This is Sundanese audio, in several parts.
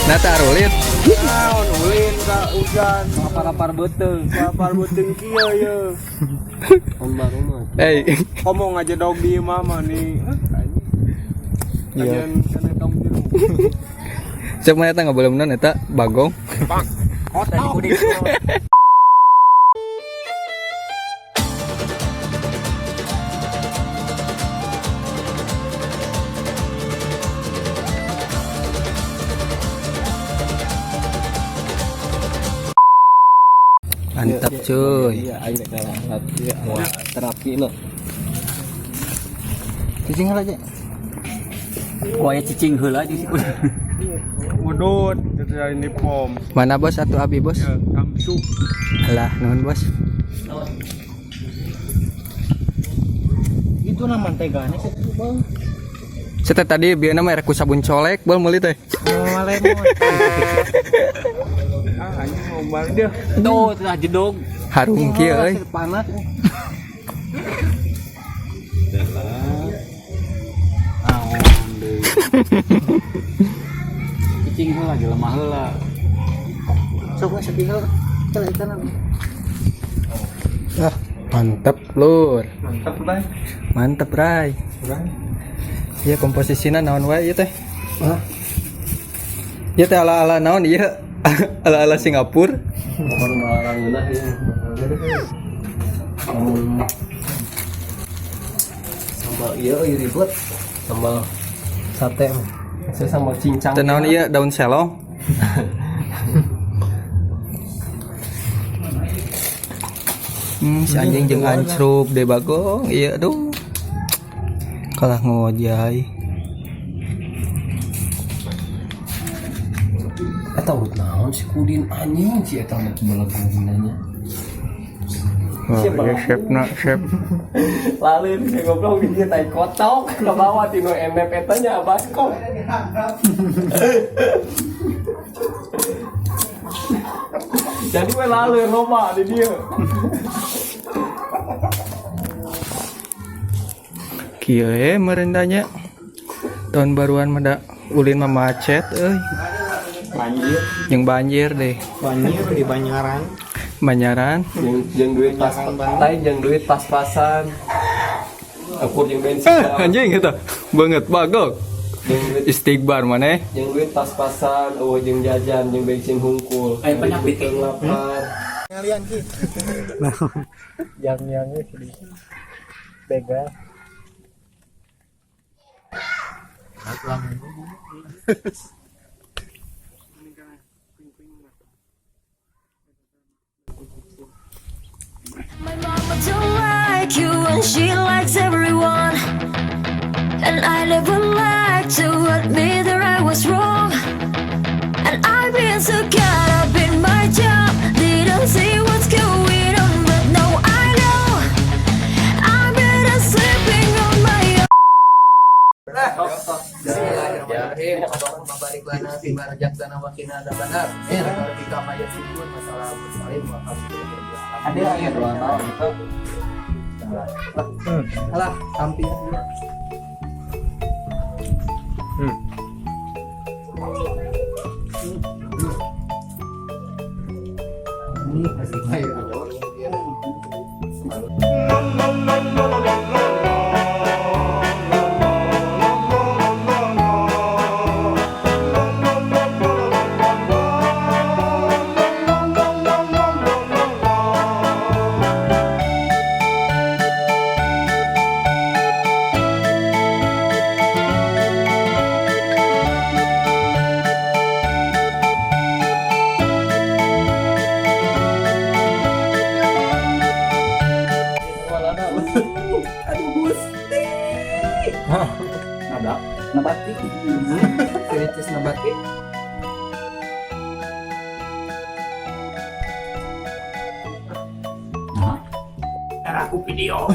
Nah, tarulit. Naon ulin ka hujan. Lapar-lapar beuteung. Lapar beuteung kieu ye. Tahun baru mah. Eh, Komo ngajedog di imah mah nih. Iya. Kajian kana tong tiru. Siapa mana eta ngaboleh menon eta bagong. Kotok. Mantap cuy. Iya, aing rek ngarahat ieu moal terapi na. Cicing heula aja. Wah, ya cicing heula di situ. Udut itu ini pom. Mana bos atau abi bos? Ya, kamsu. Alah, nuhun bos. Itu nama menteganya sih bang. Saya tadi bieu mah erek ku sabun colek bol meuli teh. Mau lemon. Ah, anjing mau balik dia. Tuh, tah jedog. Harung kieu euy. Panas. Naon deui. Cicing heula jelema heula. Coba sedih kalau ikan. Ah, mantap lur. Mantap, Bray. Mantap, Ray. Iya komposisinya naon wae ieu teh? Hah? Ieu teh ala-ala naon ieu? Ala-ala Singapura. Baru malah ngeunah ieu. Lamun sambal ieu euy ribet. Sambal sate mah. Saya sambal cincang. Teh naon ieu daun selong. Si anjing jeung ancrup deh bagong. Iya aduh. Kalah ngojay. Eta urut naon si Kudin anjing si eta mah belegungna nya. Wah, ya chef na chef. Lalu si goblok di dia tai kotok ke bawah tinu MF eta nya baskom. Jadi we lalu loba di dia. Kieu we merendanya. Tahun baruan mah da ulin mah macet euy. Banjir. Jeung banjir deh. Banjir di Banyaran. Banyaran. Jeung jeung duit pas lain jeung duit pas-pasan. Akur jeung bensin. Eh, anjing eta. Banget bagong. Jeung duit Istighbar maneh. jeung duit pas-pasan, eueuh jeung jajan, jeung bensin hungkul. Ayo penyakit. Jeung lapar. Ngalian ki. Yang-yangnya sih. Begal. My mama don't like you and she likes everyone. And I never like to admit that I was wrong. And I've been so caught up in my job, didn't see what's going on. But now I know I'm better sleeping on my own. Ada yang dua tahun itu. Alah, tampil. Ini pasti Ada. Nabati. Kritis nabati. Aku video.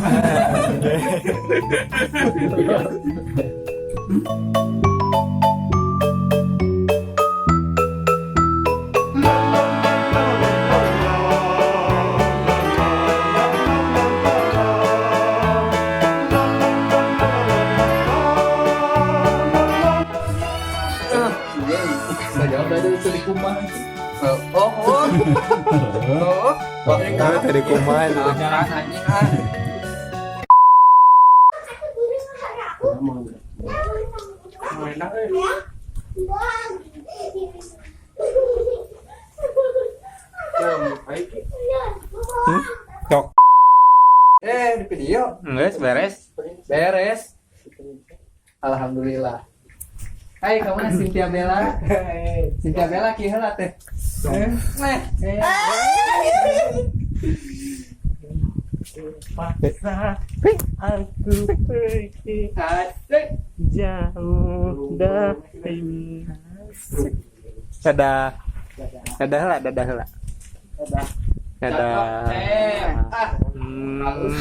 Teu dikumaha. Oh, oh, oh. Oh. Oh, tadi kumaha itu. Jangan anjing ah. Enak euy. Cok. Eh, di video. Geus beres. Beres. Alhamdulillah. Hai, kamu na Cynthia Bella. Cynthia Bella kieu heula teh. Eh, eh. Paksa aku pergi Asik. jauh dari. Dadah. Dadah lah, dadah lah. Dadah. Dadah. Eh, ah. Hmm. Halus.